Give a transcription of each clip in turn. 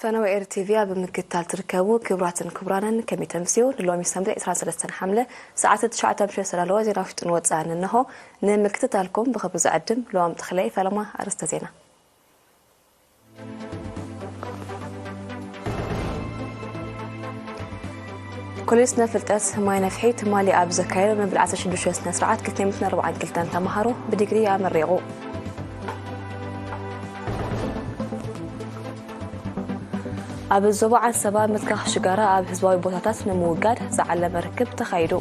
ፈነወ ኤር ቲቪ ኣብ ምክትታል ትርከቡ ክቡራትን ክቡራንን፣ ከመይ ተምስዩ? ንሎሚ ሰንበት ዕስራን ሰለስተን ሓምለ ሰዓት ትሽዓተ ምሸት ዝተዳለወ ዜና ውሽጥን ወጻእን እንሆ። ንምክትታልኩም ብኽብሪ ዝዕድም ለዋም ተኽለይ። ፈለማ ኣርእስተ ዜና። ኮሌጅ ስነ ፍልጠት ማይ ነፍሒ ትማሊ ኣብ ዘካየዶ መበል ዓሰርተ ሽዱሽተ ስነ ስርዓት ክልተ ሚእትን ኣርባዓን ክልተን ተምሃሮ ብዲግሪ ኣመሪቑ። ኣብ ዞባ ዓንሰባ ምትካኽ ሽጋራ ኣብ ህዝባዊ ቦታታት ንምውጋድ ዝዓለመ ርክብ ተኻይዱ።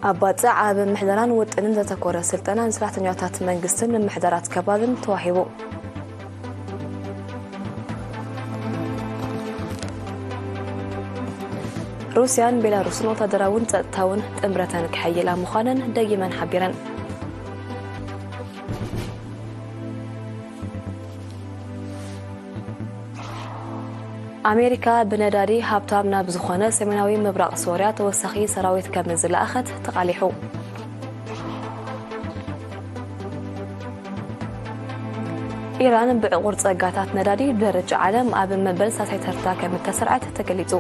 ኣብ ባጽዕ ኣብ ምሕደራን ውጥንን ዘተኮረ ስልጠና ንሰራሕተኛታት መንግስትን ምምሕዳራት ከባብን ተዋሂቡ። ሩስያን ቤላሩስን ወታደራውን ጸጥታውን ጥምረተን ክሕይላ ምዃነን ደጊመን ሓቢረን። ኣሜሪካ ብነዳዲ ሃብታም ናብ ዝኾነ ሰሜናዊ ምብራቕ ሶርያ ተወሳኺ ሰራዊት ከም ዝለኣኸት ተቓሊሑ። ኢራን ብዕቑር ጸጋታት ነዳዲ ብደረጃ ዓለም ኣብ መበል ሳልሳይ ተርታ ከም እተሰርዐት ተገሊጹ።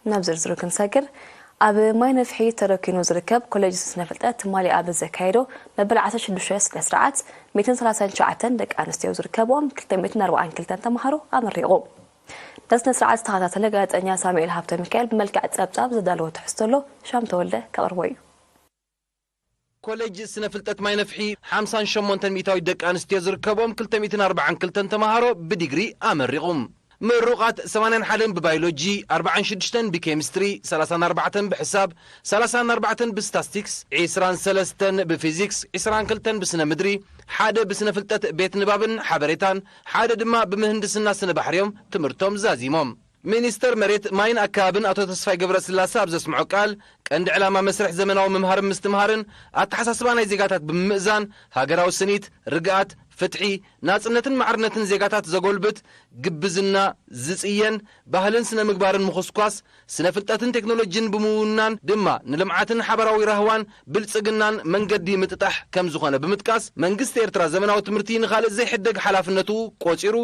ናብ ዝርዝሩ ክንሰግር፣ ኣብ ማይ ነፍሒ ተረኪኑ ዝርከብ ኮሌጅ ስነ ፍልጠት ትማሊ ኣብ ዘካየዶ መበል ዓሰርተ ሽዱሽተ ስነ ስርዓት፣ ሚእትን ሰላሳን ትሽዓተን ደቂ ኣንስትዮ ዝርከብዎም ክልተ ሚእትን ኣርባዓን ክልተን ተምሃሮ ኣመሪቑ። ነዚ ስነ ስርዓት ዝተኸታተለ ጋዜጠኛ ሳሙኤል ሃብተ ሚካኤል ብመልክዕ ጸብጻብ ዘዳለዎ ትሕዝቶ ኣሎ፣ ሻም ተወልደ ከቕርቦ እዩ። ኮሌጅ ስነ ፍልጠት ማይ ነፍሒ ሓምሳን ሸሞንተን ሚእታዊት ደቂ ኣንስትዮ ዝርከቦም ክልተ ሚእትን ኣርባዓን ክልተን ተምሃሮ ብዲግሪ ኣመሪቑ። ምሩቓት ሰማንያን ሓደን ብባዮሎጂ፣ ኣርባዓን ሽዱሽተን ብኬሚስትሪ፣ ሰላሳን ኣርባዕተን ብሕሳብ፣ ሰላሳን ኣርባዕተን ብስታስቲክስ፣ ዒስራን ሰለስተን ብፊዚክስ፣ ዒስራን ክልተን ብስነ ምድሪ፣ ሓደ ብስነ ፍልጠት ቤት ንባብን ሓበሬታን፣ ሓደ ድማ ብምህንድስና ስነ ባሕርዮም ትምህርቶም ዛዚሞም። ሚኒስተር መሬት፣ ማይን ኣከባብን ኣቶ ተስፋይ ገብረስላሴ ኣብ ዘስምዖ ቃል፣ ቀንዲ ዕላማ መስርሕ ዘመናዊ ምምሃርን ምስትምሃርን፣ ኣተሓሳስባ ናይ ዜጋታት ብምምእዛን፣ ሃገራዊ ስኒት፣ ርግኣት፣ ፍትሒ፣ ናጽነትን ማዕርነትን ዜጋታት ዘጎልብት፣ ግብዝና ዝጽየን ባህልን ስነ ምግባርን ምኹስኳስ፣ ስነ ፍልጠትን ቴክኖሎጂን ብምውናን ድማ ንልምዓትን ሓባራዊ ራህዋን ብልጽግናን መንገዲ ምጥጣሕ ከም ዝኾነ ብምጥቃስ፣ መንግስቲ ኤርትራ ዘመናዊ ትምህርቲ ንኻልእ ዘይሕደግ ሓላፍነቱ ቆጺሩ፣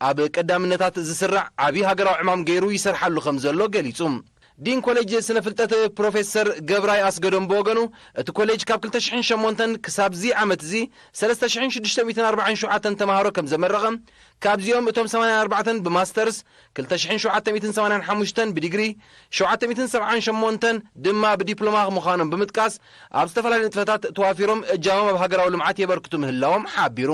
ኣብ ቀዳምነታት ዝስራዕ ዓቢ ሃገራዊ ዕማም ገይሩ ይሰርሓሉ ከም ዘሎ ገሊጹ። ዲን ኮሌጅ ስነ ፍልጠት ፕሮፌሰር ገብራይ ኣስገዶም ብወገኑ፣ እቲ ኮሌጅ ካብ ክልተ ሽሕን ሸሞንተን ክሳብ እዚ ዓመት እዚ ሰለስተ ሽሕን ሽዱሽተ ሚእትን ኣርባዓን ሸውዓተን ተምሃሮ ከም ዘመረቐ፣ ካብዚኦም እቶም ሰማንያን ኣርባዕተን ብማስተርስ፣ ክልተ ሽሕን ሸውዓተ ሚእትን ሰማንያን ሓሙሽተን ብዲግሪ፣ ሸውዓተ ሚእትን ሰብዓን ሸሞንተን ድማ ብዲፕሎማ ምዃኖም ብምጥቃስ፣ ኣብ ዝተፈላለዩ ንጥፈታት ተዋፊሮም እጃሞም ኣብ ሃገራዊ ልምዓት የበርክቱ ምህላዎም ሓቢሩ።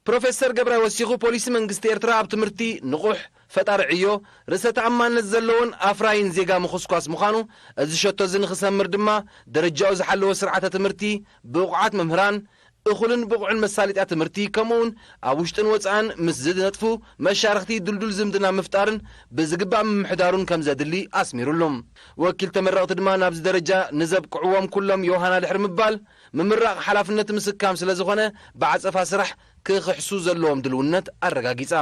ፕሮፌሰር ገብራይ ወሲኹ፣ ፖሊሲ መንግስቲ ኤርትራ ኣብ ትምህርቲ ንቑሕ፣ ፈጣሪ ዕዮ፣ ርእሰ ተኣማንነት ዘለዎን ኣፍራይን ዜጋ ምኹስኳስ ምዃኑ፣ እዚ ሸቶ እዚ ንኽሰምር ድማ ደረጃኡ ዝሓለወ ስርዓተ ትምህርቲ፣ ብቑዓት መምህራን፣ እኹልን ብቑዕን መሳለጥያ ትምህርቲ፣ ከምኡውን ኣብ ውሽጥን ወጻእን ምስ ዝነጥፉ መሻርኽቲ ድልዱል ዝምድና ምፍጣርን ብዝግባእ ምምሕዳሩን ከም ዘድሊ ኣስሚሩሉ። ወኪል ተመረቕቲ ድማ ናብዚ ደረጃ ንዘብቅዕዎም ኩሎም ዮሃና ድሕሪ ምባል፣ ምምራቕ ሓላፍነት ምስካም ስለ ዝኾነ፣ ብዓጸፋ ስራሕ ክኽሕሱ ዘለዎም ድልውነት ኣረጋጊጻ።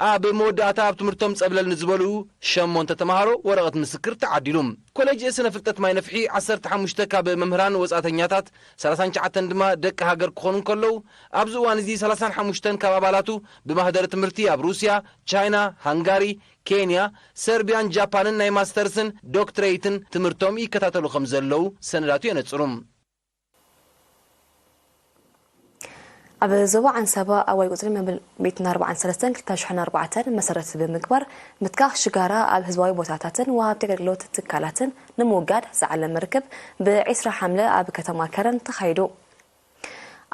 ኣብ መወዳእታ ኣብ ትምህርቶም ጸብለል ንዝበሉ ሸሞንተ ተምሃሮ ወረቐት ምስክር ተዓዲሉ። ኮሌጅ ስነ ፍልጠት ማይ ነፍሒ ዓሰርተ ሓሙሽተ ካብ መምህራን ወጻእተኛታት፣ ሰላሳን ትሽዓተን ድማ ደቂ ሃገር ክኾኑ እንከለዉ፣ ኣብዚ እዋን እዚ ሰላሳን ሓሙሽተን ካብ ኣባላቱ ብማህደረ ትምህርቲ ኣብ ሩስያ፣ ቻይና፣ ሃንጋሪ፣ ኬንያ፣ ሰርቢያን ጃፓንን ናይ ማስተርስን ዶክትሬይትን ትምህርቶም ይከታተሉ ከም ዘለዉ ሰነዳቱ የነጽሩ። ኣብ ዞባ ዓንሰባ ኣዋጅ ቁጽሪ መበል ሚእትን ኣርባዓን ሰለስተን ክልተ ሽሕን ኣርባዕተን መሰረት ብምግባር፣ ምትካኽ ሽጋራ ኣብ ህዝባዊ ቦታታትን ወሃብቲ ኣገልግሎት ትካላትን ንምውጋድ ዝዓለመ ርክብ ብ ዕስራ ሓምለ ኣብ ከተማ ከረን ተኻይዱ።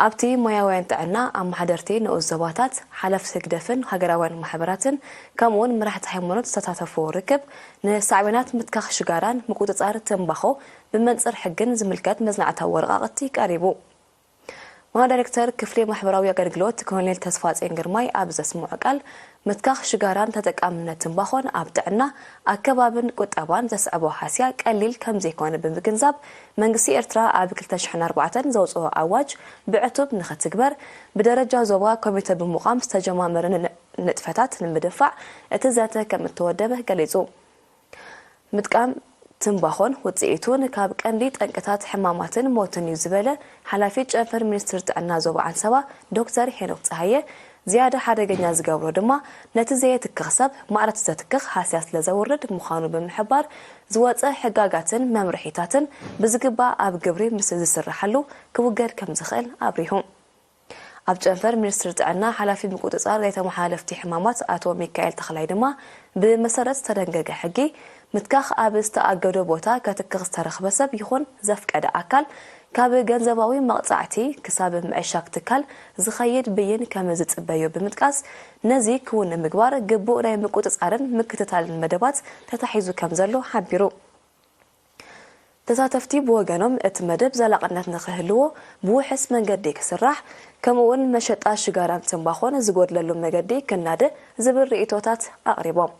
ኣብቲ ሞያውያን ጥዕና፣ ኣመሓደርቲ ንኡስ ዞባታት፣ ሓለፍቲ ህግደፍን ሃገራውያን ማሕበራትን፣ ከምኡውን መራሕቲ ሃይማኖት ዝተሳተፍዎ ርክብ፣ ንሳዕቤናት ምትካኽ ሽጋራን ምቁጽጻር ትምባኾ ብመንጽር ሕግን ዝምልከት መጽናዕታዊ ወረቓቕቲ ቀሪቡ። ዋና ዳይሬክተር ክፍሊ ማሕበራዊ ኣገልግሎት ኮሎኔል ተስፋጼን ግርማይ ኣብ ዘስምዖ ቃል፣ ምትካኽ ሽጋራን ተጠቃምነት ትምባኾን ኣብ ጥዕና፣ ኣከባብን ቁጠባን ዘስዕቦ ሃስያ ቀሊል ከም ዘይኮነ ብምግንዛብ፣ መንግስቲ ኤርትራ ኣብ ክልተ ሽሕን ኣርባዕተን ዘውጽኦ ኣዋጅ ብዕቱብ ንኽትግበር፣ ብደረጃ ዞባ ኮሚተ ብምቋም ዝተጀማመረ ን-፣ ንጥፈታት ንምድንፋዕ እቲ ዘተ ከም እተወደበ ገሊጹ። ምጥቃም ትምባኾን ውፅኢቱን ካብ ቀንዲ ጠንቅታት ሕማማትን ሞትን እዩ ዝበለ ሓላፊ ጨንፈር ሚኒስትር ጥዕና ዞባ ዓንሰባ ዶክተር ሄኖክ ፀሃየ፣ ዝያዳ ሓደገኛ ዝገብሮ ድማ ነቲ ዘየትክኽ ሰብ ማዕረ እቲ ዘትክኽ ሃስያ ስለዘውርድ ምዃኑ ብምሕባር፣ ዝወፀ ሕጋጋትን መምርሒታትን ብዝግባእ ኣብ ግብሪ ምስ ዝስረሓሉ ክውገድ ከምዝኽእል ኣብሪሁ። ኣብ ጨንፈር ሚኒስትሪ ጥዕና ሓላፊ ምቁፅፃር ዘይተመሓላለፍቲ ሕማማት ኣቶ ሚካኤል ተኽላይ ድማ፣ ብመሰረት ዝተደንገገ ሕጊ፣ ምትካኽ ኣብ ዝተኣገዶ ቦታ ከትክኽ ዝተረኽበ ሰብ ይኹን ዘፍቀደ ኣካል፣ ካብ ገንዘባዊ መቕፃዕቲ ክሳብ ምዕሻግ ትካል ዝኸይድ ብይን ከም ዝፅበዮ ብምጥቃስ፣ ነዚ ክውን ንምግባር ግቡእ ናይ ምቁፅፃርን ምክትታልን መደባት ተታሒዙ ከም ዘሎ ሓቢሩ። ተሳተፍቲ ብወገኖም፣ እቲ መደብ ዘላቕነት ንኽህልዎ ብውሕስ መንገዲ ክስራሕ፣ ከምኡ'ውን መሸጣ ሽጋራን ትምባኾን ዝጎድለሉ መገዲ ክናደ ዝብል ርእይቶታት ኣቕሪቦም።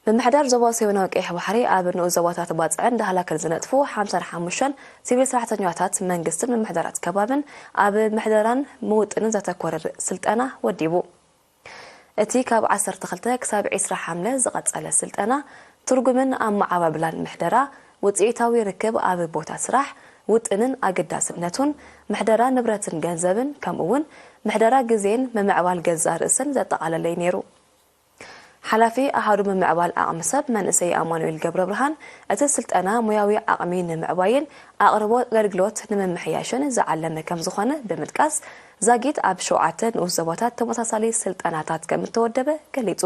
ምምሕዳር ዞባ ሰሜናዊ ቀይሕ ባሕሪ ኣብ ንኡስ ዞባታት ባጽዕን ዳህላክን ዝነጥፉ ሓምሳን ሓሙሽተን ሲቪል ሰራሕተኛታት መንግስትን ምምሕዳራት ከባብን ኣብ ምሕደራን ምውጥንን ዘተኮረ ስልጠና ወዲቡ። እቲ ካብ ዓሰርተ ክልተ ክሳብ ዕስራ ሓምለ ዝቐጸለ ስልጠና፣ ትርጉምን ኣመዓባብላን ምሕደራ፣ ውጽኢታዊ ርክብ ኣብ ቦታ ስራሕ፣ ውጥንን ኣገዳስነቱን፣ ምሕደራ ንብረትን ገንዘብን፣ ከምኡ'ውን ምሕደራ ግዜን ምምዕባል ገዛእ ርእስን ዘጠቓለለ እዩ ነይሩ። ሓላፊ ኣሃዱ ምምዕባል ዓቕሚ ሰብ መንእሰይ ኣማኑኤል ገብረብርሃን፣ እቲ ስልጠና ሞያዊ ዓቕሚ ንምዕባይን ኣቕርቦት ኣገልግሎት ንምምሕያሽን ዝዓለመ ከም ዝኾነ ብምጥቃስ፣ ዛጊት ኣብ ሸውዓተ ንኡስ ዞባታት ተመሳሳሊ ስልጠናታት ከም እተወደበ ገሊጹ።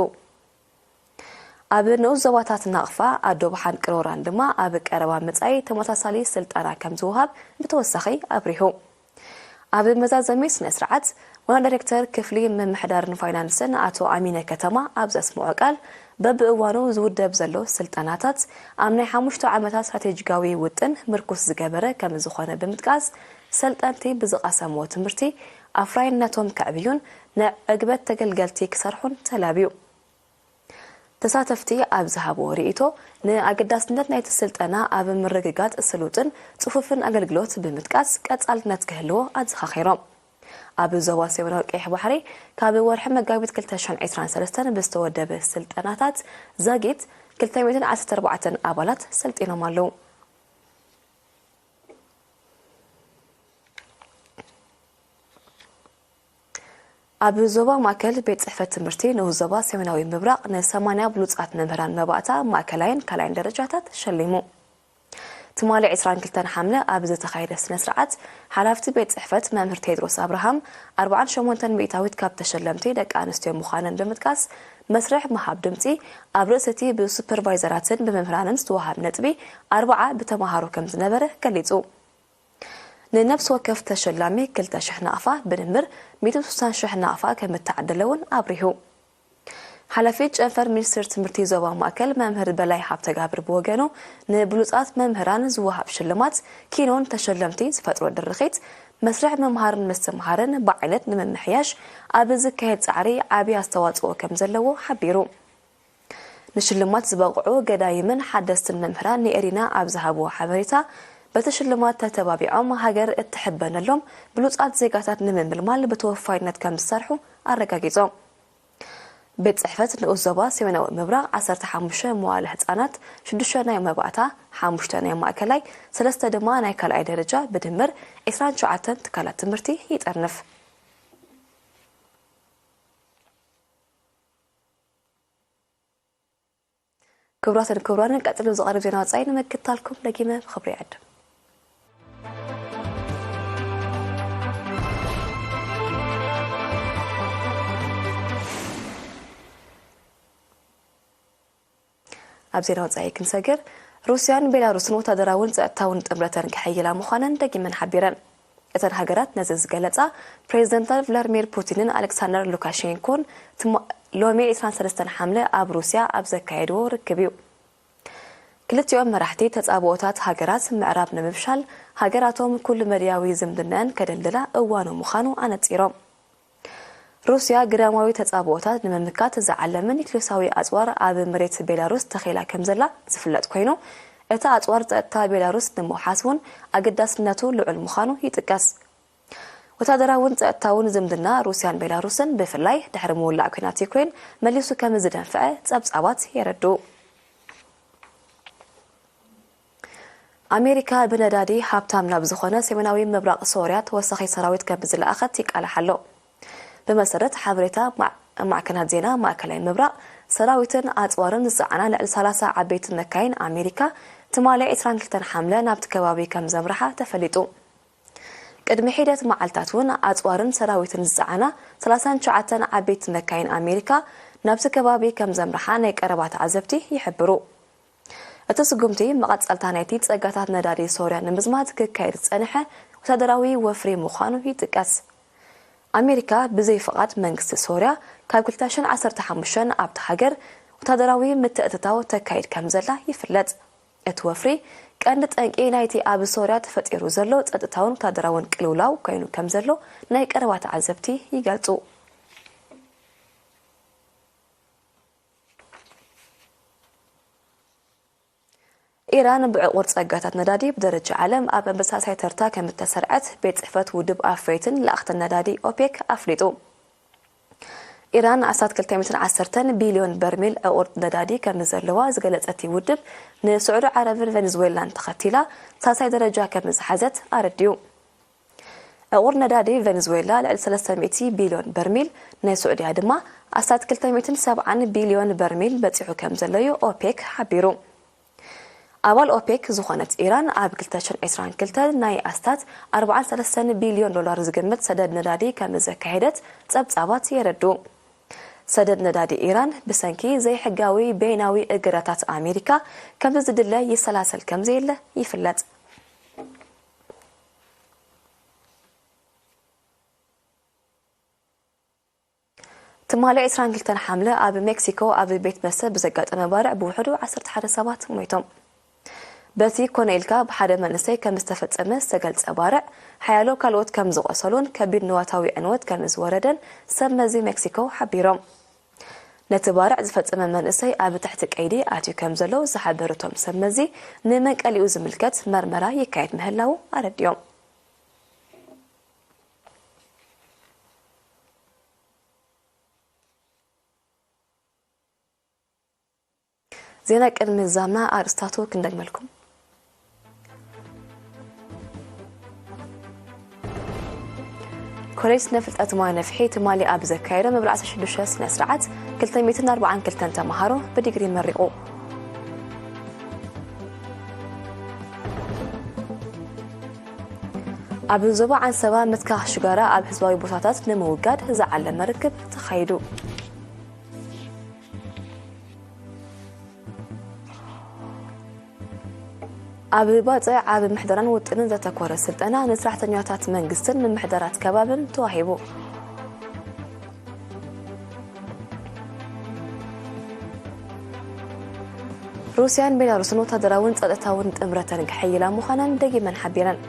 ኣብ ንኡስ ዞባታት ናቕፋ፣ ኣዶ ብሓን ቅሮራን ድማ ኣብ ቀረባ መጻኢ ተመሳሳሊ ስልጠና ከም ዝወሃብ ብተወሳኺ ኣብሪሁ። ኣብ መዛዘሚ ስነ ስርዓት፣ ዋና ዳይሬክተር ክፍሊ ምምሕዳርን ፋይናንስን ኣቶ ኣሚነ ከተማ ኣብ ዘስምዖ ቃል፣ በብእዋኑ ዝውደብ ዘሎ ስልጠናታት ኣብ ናይ ሓሙሽተ ዓመታት ስትራቴጂካዊ ውጥን ምርኩስ ዝገበረ ከም ዝኾነ ብምጥቃስ፣ ሰልጠንቲ ብዝቐሰምዎ ትምህርቲ ኣፍራይነቶም ከዕብዩን ንዕግበት ተገልገልቲ ክሰርሑን ተላብዩ። ተሳተፍቲ ኣብ ዝሃብዎ ርእይቶ፣ ንኣገዳስነት ናይቲ ስልጠና ኣብ ምርግጋጽ ስሉጥን ጽፉፍን ኣገልግሎት ብምጥቃስ ቀጻልነት ክህልዎ ኣዘኻኺሮም። ኣብ ዞባ ሰሜናዊ ቀይሕ ባሕሪ ካብ ወርሒ መጋቢት ክልተ ሽሕን ዕስራን ሰለስተን ብዝተወደበ ስልጠናታት ዛጊት ክልተ ሚእትን ዓሰርተ ኣርባዕተን ኣባላት ሰልጢኖም ኣለዉ። ኣብ ዞባ ማእከል ቤት ጽሕፈት ትምህርቲ ንኡስ ዞባ ሰሜናዊ ምብራቕ ንሰማንያ ብሉጻት መምህራን መባእታ ማእከላይን ካልኣይን ደረጃታት ሸሊሙ። ትማሊ ዕስራን ክልተን ሓምለ ኣብ ዝተኻየደ ስነ ስርዓት፣ ሓላፍቲ ቤት ጽሕፈት መምህር ቴድሮስ ኣብርሃም፣ ኣርብዓን ሸሞንተን ሚእታዊት ካብ ተሸለምቲ ደቂ ኣንስትዮ ምዃነን ብምጥቃስ፣ መስርሕ ምሃብ ድምጺ ኣብ ርእሲ እቲ ብሱፐርቫይዘራትን ብመምህራንን ዝተወሃብ ነጥቢ ኣርብዓ ብተመሃሮ ከም ዝነበረ ገሊጹ። ንነፍሲ ወከፍ ተሸላሚ ክልተ ሽሕ ናቕፋ፣ ብድምር ሚእቲ ስሳን ሽሕ ናቕፋ ከም እተዓደለ እውን ኣብሪሁ። ሓላፊ ጨንፈር ሚኒስቴር ትምህርቲ ዞባ ማእከል መምህር በላይ ሃብተጋብር ብወገኑ፣ ንብሉጻት መምህራን ዝወሃብ ሽልማት ኪኖን ተሸለምቲ ዝፈጥሮ ድርኺት መስርሕ ምምሃርን ምስትምሃርን ብዓይነት ንምምሕያሽ ኣብ ዝካየድ ጻዕሪ ዓቢ ኣስተዋጽኦ ከም ዘለዎ ሓቢሩ። ንሽልማት ዝበቕዑ ገዳይምን ሓደስትን መምህራን ንኤሪና ኣብ ዝሃብዎ ሓበሬታ፣ በቲ ሽልማት ተተባቢዖም ሃገር እትሕበነሎም ብሉጻት ዜጋታት ንምምልማል ብተወፋይነት ከም ዝሰርሑ ኣረጋጊጾም። ቤት ጽሕፈት ንኡስ ዞባ ሰሜናዊ ምብራቕ ዓሰርተ ሓሙሽተ መዋለ ህጻናት፣ ሽዱሽተ ናይ መባእታ፣ ሓሙሽተ ናይ ማእከላይ፣ ሰለስተ ድማ ናይ ካልኣይ ደረጃ ብድምር ዕስራን ትሽዓተን ትካላት ትምህርቲ ይጠርንፍ። ክቡራትን ክቡራንን፣ ቀጺሉ ዝቐርብ ዜና ወጻኢ ንምክትታልኩም ደጊመ ብኽብሪ ይዕድም። ኣብ ዜና ወጻኢ ክንሰግር፣ ሩስያን ቤላሩስን ወታደራውን ጸጥታውን ጥምረተን ክሕይላ ምዃነን ደጊመን ሓቢረን። እተን ሃገራት ነዚ ዝገለጻ፣ ፕሬዚደንት ቭላድሚር ፑቲንን ኣሌክሳንደር ሉካሼንኮን ትማ-፣ ሎሚ ዕስራን ሰለስተን ሓምለ ኣብ ሩስያ ኣብ ዘካየድዎ ርክብ እዩ። ክልቲኦም መራሕቲ፣ ተጻብኦታት ሃገራት ምዕራብ ንምፍሻል፣ ሃገራቶም ኩሉ መድያዊ ዝምድናኣን ከደልድላ እዋኑ ምዃኑ ኣነጺሮም። ሩስያ ግዳማዊ ተጻብኦታት ንምምካት ዝዓለመ ኒክሌሳዊ ኣጽዋር ኣብ መሬት ቤላሩስ ተኺላ ከም ዘላ ዝፍለጥ ኮይኑ፣ እቲ ኣጽዋር ጸጥታ ቤላሩስ ንምውሓስ እውን ኣገዳስነቱ ልዑል ምዃኑ ይጥቀስ። ወታደራውን ጸጥታውን ዝምድና ሩስያን ቤላሩስን፣ ብፍላይ ድሕሪ ምውላዕ ኲናት ዩክሬን፣ መሊሱ ከም ዝደንፍዐ ጸብጻባት የረድኡ። ኣሜሪካ ብነዳዲ ሃብታም ናብ ዝኾነ ሰሜናዊ ምብራቕ ሶርያ ተወሳኺ ሰራዊት ከም ዝለኣኸት ይቃላሕ ኣሎ። ብመሰረት ሓበሬታ ማዕ-፣ ማዕከናት ዜና ማእከላይ ምብራቕ፣ ሰራዊትን ኣጽዋርን ዝጸዓና ልዕሊ ሰላሳ ዓበይቲ መካይን ኣሜሪካ ትማሊ ዕስራን ክልተን ሓምለ ናብቲ ከባቢ ከም ዘምርሓ ተፈሊጡ። ቅድሚ ሒደት መዓልታት እውን ኣጽዋርን ሰራዊትን ዝጸዓና ሰላሳን ትሽዓተን ዓበይቲ መካይን ኣሜሪካ ናብቲ ከባቢ ከም ዘምርሓ ናይ ቀረባ ተዓዘብቲ ይሕብሩ። እቲ ስጉምቲ መቐጸልታ ናይቲ ጸጋታት ነዳዲ ሶርያ ንምዝማት ክካየድ ዝጸንሐ ወታደራዊ ወፍሪ ምዃኑ ይጥቀስ። ኣሜሪካ ብዘይ ፍቓድ መንግስቲ ሶርያ ካብ ክልተ ሽሕን ዓሰርተ ሓሙሽተን ኣብታ ሃገር ወታደራዊ ምትእትታው ተካይድ ከም ዘላ ይፍለጥ። እቲ ወፍሪ ቀንዲ ጠንቂ ናይቲ ኣብ ሶርያ ተፈጢሩ ዘሎ ጸጥታውን ወታደራውን ቅልውላው ኮይኑ ከም ዘሎ ናይ ቀረባ ተዓዘብቲ ይገልጹ። ኢራን ብዕቑር ጸጋታት ነዳዲ ብደረጃ ዓለም ኣብ መበሳሳይ ተርታ ከም እተሰርዐት ቤት ጽሕፈት ውድብ ኣፍረይትን ለኣኽትን ነዳዲ ኦፔክ ኣፍሊጡ። ኢራን ኣስታት ክልተ ሚእትን ዓሰርተን ቢልዮን በርሚል ዕቑር ነዳዲ ከም ዘለዋ ዝገለጸ እቲ ውድብ፣ ንስዑዲ ዓረብን ቬኔዙዌላን ተኸቲላ ሳልሳይ ደረጃ ከም ዝሓዘት ኣረዲኡ። ዕቑር ነዳዲ ቬኔዙዌላ ልዕሊ ሰለስተ ሚእቲ ቢልዮን በርሚል፣ ናይ ስዑድያ ድማ ኣስታት ክልተ ሚእትን ሰብዓን ቢልዮን በርሚል በጺሑ ከም ዘሎ እዩ ኦፔክ ሓቢሩ። ኣባል ኦፔክ ዝኾነት ኢራን ኣብ ክልተ ሽሕን ዕስራን ክልተን ናይ ኣስታት ኣርባዓን ሰለስተን ቢልዮን ዶላር ዝግመት ሰደድ ነዳዲ ከም ዘካየደት ጸብጻባት የረድኡ። ሰደድ ነዳዲ ኢራን ብሰንኪ ዘይሕጋዊ በይናዊ እገዳታት ኣሜሪካ ከም ዝድለ ይሰላሰል ከም ዘየለ ይፍለጥ። ትማሊ ዕስራን ክልተን ሓምለ ኣብ ሜክሲኮ ኣብ ቤት መስተ ብዘጋጠመ ባርዕ ብውሕዱ ዓሰርተ ሓደ ሰባት ሞይቶም። በቲ ኮነ ኢልካ ብሓደ መንእሰይ ከም ዝተፈጸመ ዝተገልጸ ባርዕ፣ ሓያሎ ካልኦት ከም ዝቖሰሉን ከቢድ ንዋታዊ ዕንወት ከም ዝወረደን ሰብ መዚ ሜክሲኮ ሓቢሮም። ነቲ ባርዕ ዝፈጸመ መንእሰይ ኣብ ትሕቲ ቀይዲ ኣትዩ ከም ዘሎ ዝሓበሩ እቶም ሰብ መዚ፣ ንመንቀሊኡ ዝምልከት መርመራ ይካየድ ምህላዉ ኣረዲኦም። ዜና ቅድሚ ዛምና ኣርእስታቱ ክንደግመልኩም። ኮሌጅ ስነ ፍልጠት ማይ ነፍሒ ትማሊ ኣብ ዘካየዶ መብል ዓሰርተ ሽዱሽተ ስነ ስርዓት ክልተ ሚእትን ኣርባዓን ክልተን ተምሃሮ ብዲግሪ መሪቑ። ኣብ ዞባ ዓንሰባ ምትካኽ ሽጋራ ኣብ ህዝባዊ ቦታታት ንምውጋድ ዝዓለመ ርክብ ተኻይዱ። ኣብ ባጽዕ ኣብ ምሕደራን ውጥንን ዘተኮረ ስልጠና ንሰራሕተኛታት መንግስትን ምምሕዳራት ከባብን ተዋሂቡ። ሩስያን ቤላሩስን ወታደራውን ጸጥታውን ጥምረተን ክሕይላ ምዃነን ደጊመን ሓቢረን።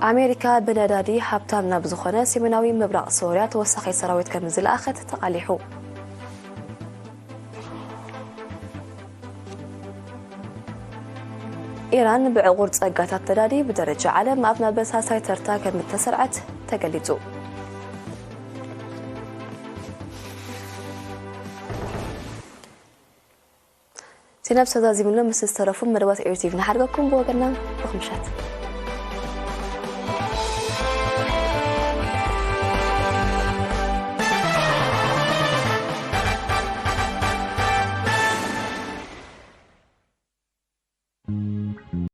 ኣሜሪካ ብነዳዲ ሃብታም ናብ ዝኾነ ሰሜናዊ ምብራቕ ሶርያ ተወሳኺ ሰራዊት ከም ዝለኣኸት ተቓሊሑ። ኢራን ብዕቑር ጸጋታት ነዳዲ ብደረጃ ዓለም ኣብ መበሳሳይ ተርታ ከም እተሰርዐት ተገሊጹ። ዜና ብሰብ ዛዚምሎም ምስ ዝተረፉ መደባት ኤሪ ቲቪ ንሓድገኩም ብወገንና ብኹምሻት።